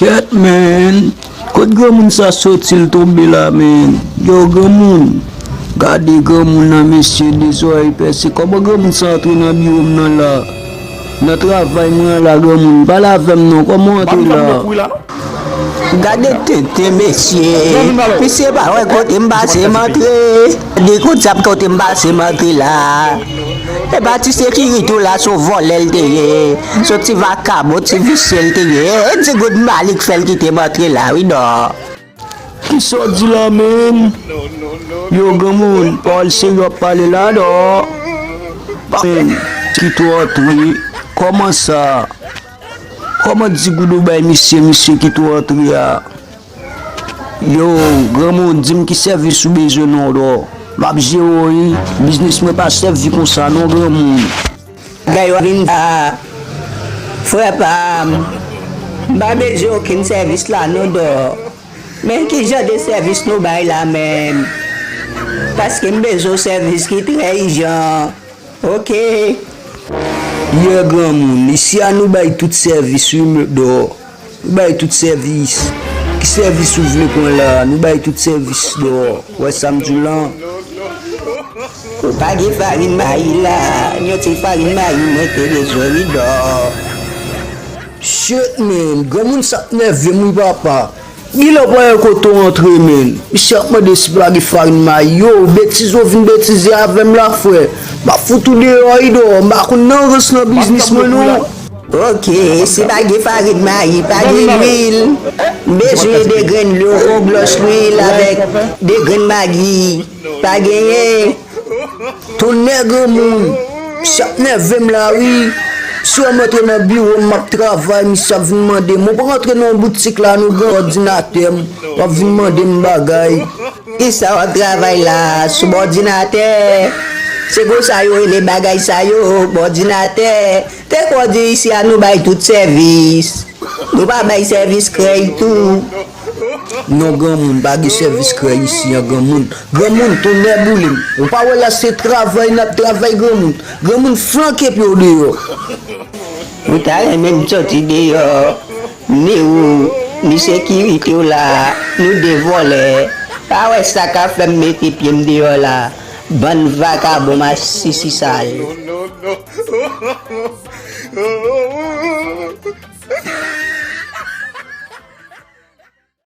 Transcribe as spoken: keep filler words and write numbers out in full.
Kèt, men! Kot granmoun sa soti l tonbe la, men? Yo, granmoun! Gade granmoun nan, mesye, de zòrèy pèse. Kòman granmoun sa antre nan biwo m nan la? Nan travay mwen an la, granmoun, pale avè m non. Kòman w antre la? Gade tenten, mesye. Misye pa wè kote m pase m antre. Gade kote m pase m antre la. E pa ti sekirite w la, se yon vòlè l te ye. Se yon ti vakabon, ti visye l te ye. E ti goud malik fè l kite m antre la, wi, non. Kisa w di la, menm? Yo, granmoun, pawòl serye w ap pale la, non? Menm, ki tou antre, kòman sa? Kòman di goud ou bay misye, misye ki tou antre a? Yo, granmoun, di m ki sèvis ou bezwen non, dò. M ap jere w, wi. Biznis mwen pa sèvi konsa non, granmoun. Bagay w ap vin a, frè pa m, m pa bezwen okenn sèvis la non, dò. Men ki jan de sèvis nou bay la menm? Paske m bezwen yon sèvis ki trè ijan. Oke. Yè granmoun, isi a nou bay tout sèvis, wi, m, dò. Nou bay tout sèvis. Ki sèvis ou vle pran la? Nou bay tout sèvis, dò. Ou wè sa m di w lan? Ou pa gen farin mayi la? Yon ti farin mayi mwen te bezwen, wi, dò. Shit, man. Granmoun sa ap nève m, wi, papa. Kilè w pa wè kote w antre, menm? Misye ap mande si pa gen farin mayi. Yo, betize w vin betize avè m la, frè. M ap fout ou deyò, wi, dò. M pa konn nan rans nan biznis mwen, non. Oke, si pa gen farin mayi, pa gen lwil. M bezwen de grenn lwil, yon glòs lwil avèk de grenn magi. Pa genyen. Tonnè granmoun, misye ap nève m la, wi. Si w wè m antre nan biwo m, m ap travay, misye ap vin mande m. Ou pa rantre nan yon boutik la, nou gen òdinatè m, w ap vin mande m bagay. Kisa w ap travay la, sou òdinatè? Se konsa yo rele bagay sa yo, òdinatè. Te kwè w di isi a nou bay tout sèvis. Nou pa bay sèvis krèy tou. Non, granmoun, pa gen sèvis krèy isi an, granmoun. Granmoun, tonnè boule m. Ou pa wè la se travay n ap travay, granmoun. Granmoun, flanke pye w deyò. Ou ta renmen m soti deyò? Ni ou, ni sekirite w la, nou de vòlè. Pa wè sa k ap fè m mete pye m deyò la. Bann vakabon masisi sal.